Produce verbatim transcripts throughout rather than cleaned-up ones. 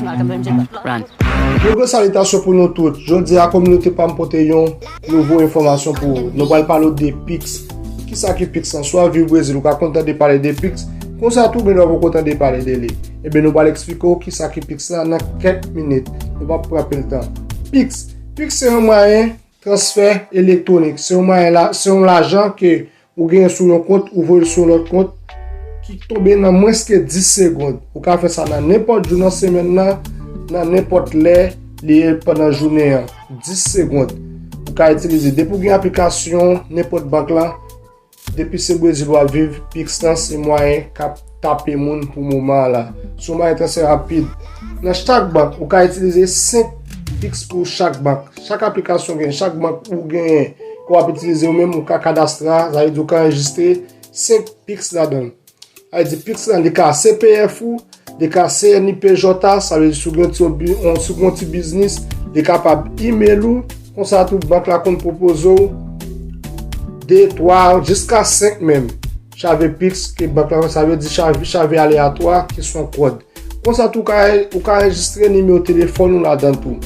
Run. Yon gwo salitasyon pou nou tout. Jodi a, kominote pa m pote yon nouvo enfòmasyon pou ou. Nou pral pale w de Pix. Kisa ki Pix lan? Si w ap viv Brezil, ou ka konn tande pale de Pix. Konsa tou, gen dwa poko tande pale de li. Ebyen, nou pral eksplike w kisa ki Pix lan nan kèk minit. Nou p ap pran anpil tan. Pix. Pix se yon mwayen transfè elektwonik. Se yon mwayen la, se yon lajan ke ou genyen sou yon kont, ou voye l sou yon lòt kont, ki tonbe nan mwens ke dis segonn. Ou ka fè sa nan nenpòt jou nan semèn nan, nan nenpòt lè li ye pandan jounen an. Dis segonn. Ou ka itilize. Depi w gen aplikasyon nenpòt bank lan, depi se Brezil w ap viv, Pix lan se mwayen k ap tape moun pou moman an la. Se yon mwayen transfè rapid. Nan chak bank, ou ka itilize senk Pix pou chak bank. Chak aplikasyon gen, chak bank ou genyen, ke w ap itilize ou menm, ou ka kadastre, sa vle di ou ka anrejistre senk Pix ladan l. Sa vle di Pix lan, li ka C P F ou, li ka C N I P J A, sa vle di si w gen ti bi-, on, si w gen ti biznis, li kapab email ou, konsa tou bank la konn pwopoze w de, twa, jiska senk menm. Chave Pix ke bank la, sa vle di chave, chave aleyatwa ki se yon kòd. Konsa tou, ou ka, ou ka anrejistre nimewo telefòn ou ladan tou.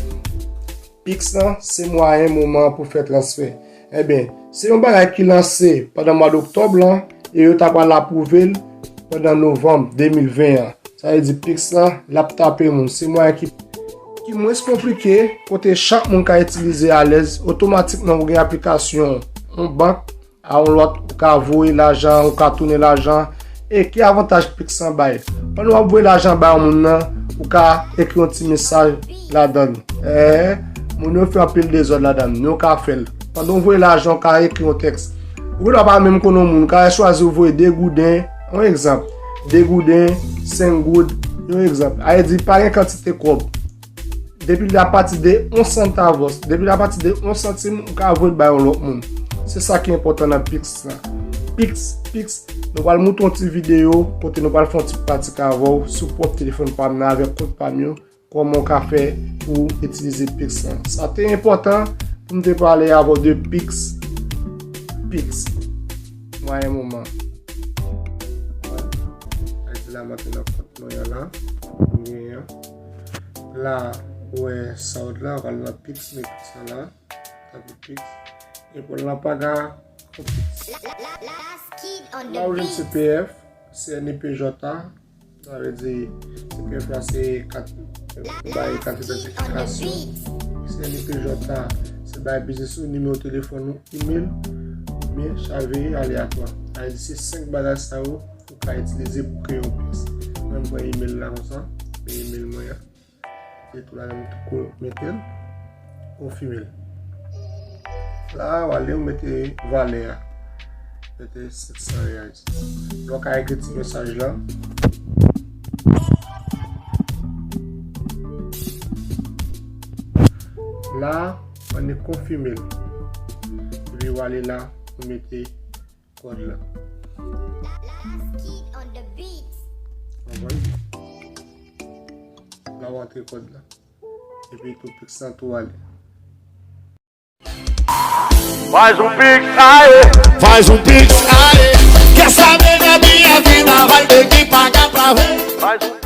Pix lan, se mwayen moman an pou fè transfè. Ebyen, se yon bagay ki lanse pandan mwa doktòb lan, e yo ta pral apwouve l pandan novanm de mil ven an. Sa vle di Pix lan, l ap tape moun. Se mwayen ki, ki mwens konplike, kote chak moun ka itilize alèz. Otomatikman, ou gen aplikasyon yon bank a yon lòt, ou ka voye lajan, ou ka tounen lajan. E ki avantaj Pix lan bay? Pandan w ap voye lajan bay yon moun nan, ou ka ekri yon ti mesaj ladan l. Ee, moun yo fè anpil dezòd ladan l, men ou ka fè l. Pandan w voye lajan, ou ka ekri yon tèks. Ou gen dwa pa menm konn yon moun, ou ka chwazi ou voye de gouden, yon egzanp, de gouden, senk goud, yon egzanp. Sa vle di, pa gen kantite kòb. Depi l apati de yon santavos, depi l apati de yon santim, ou ka voye l bay yon lòt moun. Se sa ki enpòtan nan Pix lan. Pix, Pix, nou pral montre yon ti videyo kote nou pral fè yon ti pratik avè w sou pwòp telefòn pa m nan avèk kont pa m yo, kòman w ka fè pou itilize Pix lan. Sa te enpòtan pou m te pale avè w de Pix, Pix, mwayen moman. Sa vle di la, m antre nan kont mwen an la, m genyen an. La, ou wè sa w la, ou pral nan Pix, men Pix lan la, tape Pix. Epi w al nan paga, ou Pix. La, ou jwenn C P F, C N I P J A, sa vle di, C P F la se kat, bay kat idantifikasyon. C N I P J A, se bay biznis ou, nimewo telefòn ou, email, oubyen chave aleyatwa. Sa vle di, se senk bagay sa yo ou ka itilize pou kreye yon Pix. Mwen, m pran email la konsa. Men email mwen an. E tou la, m tou ko-, mete l. Konfime l. La, w ale, ou mete valè a. Mete senk san reyal. Lè w ka ekri ti mesaj la. La, ann konfime l. Epi w ale la, ou mete kòd la. Konprann? La w antre kòd la. Epi tou Pix lan tou ale. Faz um Pix, aê! Faz um Pix, aê! Quer saber da minha vida, vai ter que pagar pra ver. Faz um